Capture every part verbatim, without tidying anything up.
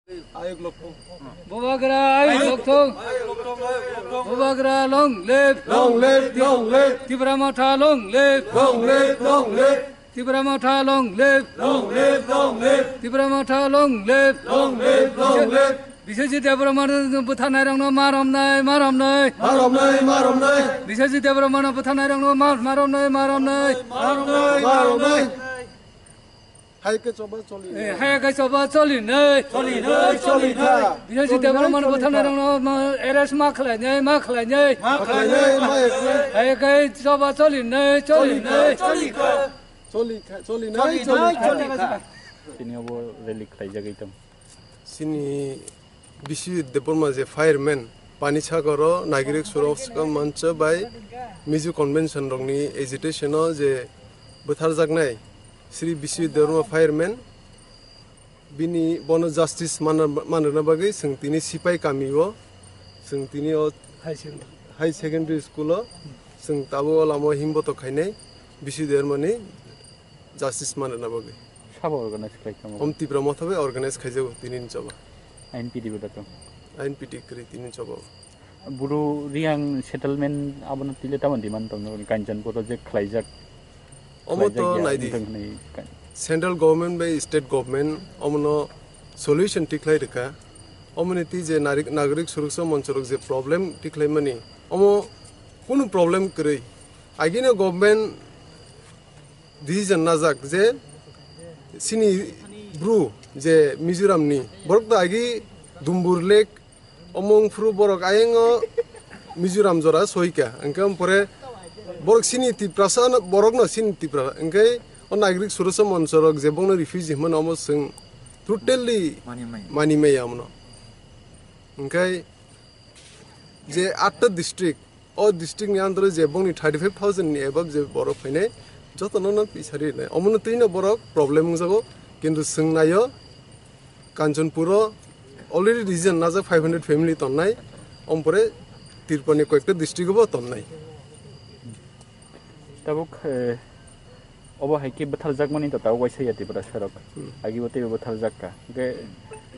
Ayuk lokthung. Bubagra ayuk lokthung. Bubagra long live. Long live, long live. Tipra Motha long live. Long live, long live. Tipra Motha long live. Long live, long live. Tipra Motha long live. Long live, long live. Biswajit Debbarma bwtharnai rokno ma romnai, ma romnai. Ma romnai, ma romnai. Biswajit Debbarma bwtharnai rokno ma, ma romnai, ma romnai. Ma romnai, ma romnai. Hai khe choba choli. Eh, hai khe choba choli nai. Choli nai, choli nai. Biswajit Debbarma bwtharnai rokno ma, arrest ma khlai nai, ma khlai nai. Ma khlai nai, ma khlai nai. Hai khe choba choli nai, choli nai. Choli kha. Choli kha, choli nai, choli kha. Tini obo rally khlaijagwi tong. Chini Biswajit Debbarma je fireman, Panisagar o Nagarik Surakshita Mancha bai Mizo Convention rokni agitation o je bwtharjaknai Shri Biswajit Debbarma fireman, bini bono justice manna, manrwna bagwi chwng tini Sipai kami o, chwng tini o High secondary. High secondary school o, chwng tabuk o lama o himbotok khainai Biswajit Debbarma ni justice manna bagwi. Sabo organize khlai tamo? Om Tipra Motha bai organize khaijago tini ni choba. I N P T bo dato? I N P T kwrwi tini choba. Buru Riang settlement abono tile tamo demand tong nani Kanchanpur o je khlaijak. Omo to khlaijak ya, naidi. Wngthang hwnwi ka- Central government bai state government omono solution tikhlai rwkha. Omoni twi je narik-, Nagarik Surakshita Mancha rok je problem tikhlai mani, omo kunu problem kwrwi. Agini government decision najak je chini bru je Mizoram ni borok to agi Dumbur Lake omong phuru borok ayang o Mizoram jora soika, hwnkhe ompore borok chini Tiprasa no, borok no chini Tipra, hwnkhe o Nagarik Surakshita Mancha rok je bongno refugee hwnmano omo chwng totally mani maya omono. Hwnkhe je atta district, o district ni under o je bongni thirty five thousand ni above je borok phainai, jotono no pisari nai. Omono twi no borok problem wngjago, kintu chwng naio Kanchanpur o already region najak five hundred family tonnai, ompore Tripura ni koyekta district o bo tonnai. Tabuk, eh, obo hai khe bwtharjakmani to tabuk waisa ya Tiprasa rok. Hmm. Agi bo teibo bwtharjak kha. Hwnkhe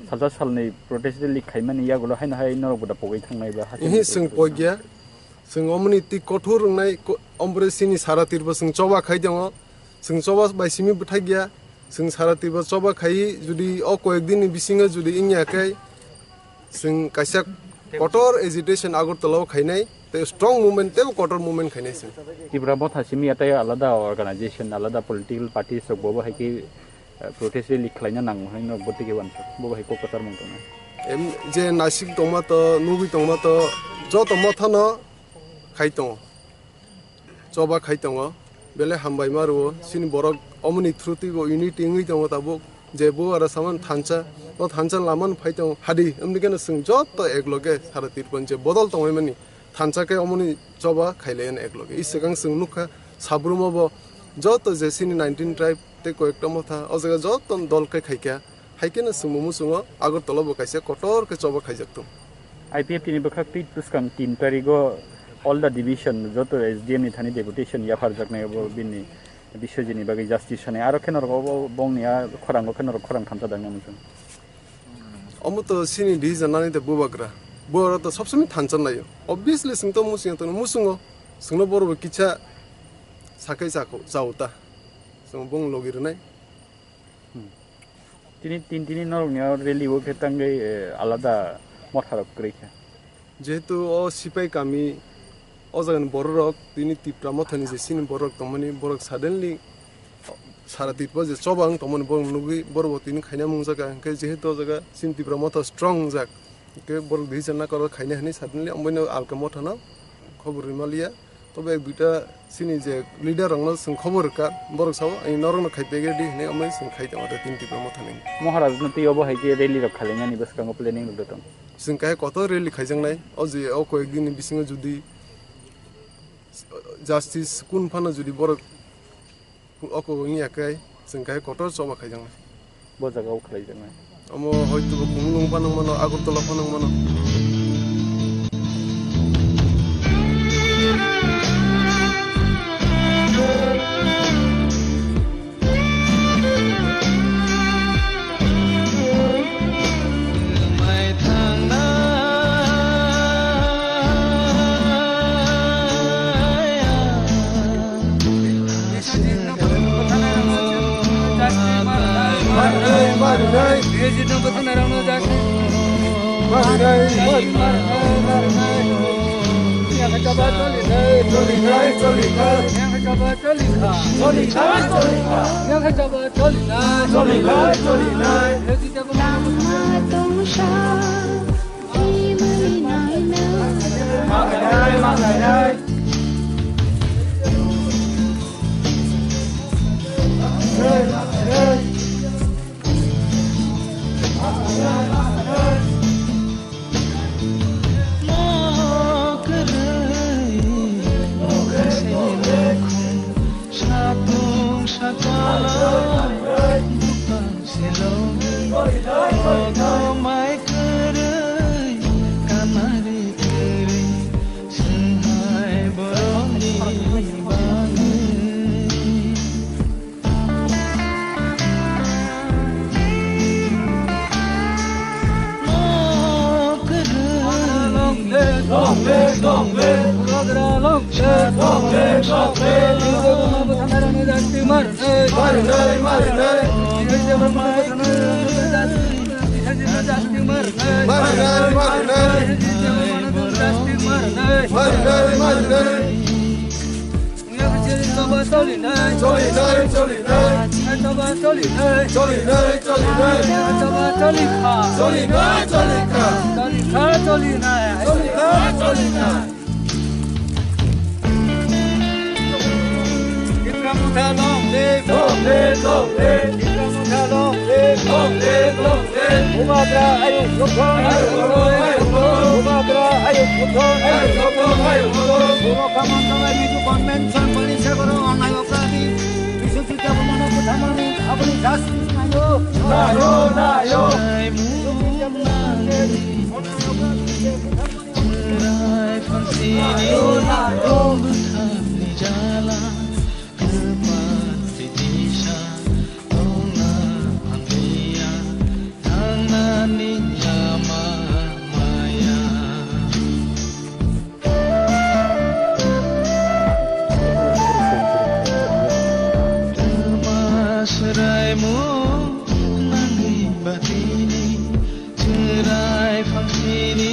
salsa salni protest rally khaimani yagulo haino hai norok bo da pogwi thangnai ba hasing Ihi bo chwng thangnai. Pogya. Chwng omoni twi kothor wngnai ko-, ompore chini sara Tripura chwng choba khai tongo. Chwng choba bai simi bwthai ya. Chwng sara Tripura choba khai jodi o koyek din ni bisingo jodi wngya khe, chwng kaisa kotor agitation Agartala o khainai, tei strong movement, tei kotor movement khainai chwng. Tipra Motha simi ya tei alada organization, alada political parties rok bo bo hai khe, eh, protest rally khlaina nango hwnwi no bo tigi uansuk, bo bo hai kok kwchar mung tongnai. Em, je nasik tongma to, nugwi tongma to, joto motha no khai tongo. Choba khai tongo, belai hambai ma rwo, chini borok omoni through twi bo unity wngwi tongo tabuk, je bo aro saman thansa, o thansa lama no phai tongo, hadi, wngwi kheno chwng joto ek loge sara Tripura je bodol tongwi mani, thansa khe omoni choba khai lai ek loge. I swkang chwng nukha, Sabrum o bo joto je chini nineteen tribe tei koyekta motha, o jaga joto dol khe khai kha. Hai kheno chwngbo muchungo Agartala bo kaisa kotor khe choba khaijak tongo. I P F T ni bwkhak twi bwskang tin tarigo all the division joto S D M ni thani deputation yapharjaknai bo bini Biswajit ni bagwi justice sanai. Aro kheno rok bo bongni a khorang bo kheno rok khorang thansa dangna muchung. Omo to chini decision nani de bubagra. Bubagra to sob somoi thansa naio. Obviously chwng to muchung ya to muchungo. Chwngno borok bo kisa sakai chao ta. Chwng bong logi rwnai. Hmm. Tini, tin tini norokni o rally o khe tangwi, eh, alada motharok kwrwi kha. Jehetu o Sipai kami, o jagani bororok, tini Tipra mothani je chini bororok tongmani, borok suddenly sara Tripura je choba wng tongmani borok nugwi, borok bo tini khaina mungjaga, hwnkhe jehetu o jaga chini Tipra motha strong wngjak, hwnkhe borok decision na kwrwi khaina hwnwi suddenly omoino alka mothano khobor rwmaliya. Tobe ek duita chini je leader rokno chwng khobor rwkha, borok sao, "Ani norokno khai pegre di," hinwi omo chwng khai tongo, tei tini Tipra mothani. Maharaj no twi obo hai khe rally rok khalainani bwskango planning rok tong. Chwng kaisa kotor rally khaijaknai, o je o koyek din ni bisingo jodi justice kun phano jodi borok Oko wngya khe chwng khe kotor choba khaijaknai. Bo jaga o khlaijaknai. Omo hoito bo Khumulwng phano wngmano, Agartala phano wngmano. Biyajit no bwthanairokno jasni. Marinai, marinai, marinai. Yang kachaba choli nai, choli nai, choli nai. Yang kachaba choli kha. Choli nai, choli kha. Yang kachaba choli nai. Choli nai, choli nai. Biyajit no bwthanairokno jasni. Satung sakala bupang selogi, kodomai kwrwi, kanari kwrwi, swnghai borokni bagwi. Long live, long live, long live. Bubagra long live, long live, long live. Biyajit no bwthanairokno jasni marinai. Marinai, marinai. Biyajit no bwthanairokno jasni marinai. Marinai, marinai. Jasni marinai. Marinai, marinai. Choli nai, choli nai. Choli nai, choli nai. Choli nai, choli nai. Choli nai, choli nai. Choli kha. Choli nai, choli kha. Choli kha, choli nai. Choli kha, choli nai. Tipra Motha long live. Long live, long live. Tipra Motha long live. Long live, long live. Bubagra ayuk joto. Ayuk joto, ayuk joto. Bubagra ayuk joto. Ayuk joto, ayuk joto. Bubagra Motha Convention police goro onai opradi. Biswajit Debbarmano bwtharmani aboni justice nayo. Nayo, nayo. Chwrai phansini bwtharni jala kwpal tisa tongna hamya thangnani lama maya. Twma swraimo nangni batini chwrai phansini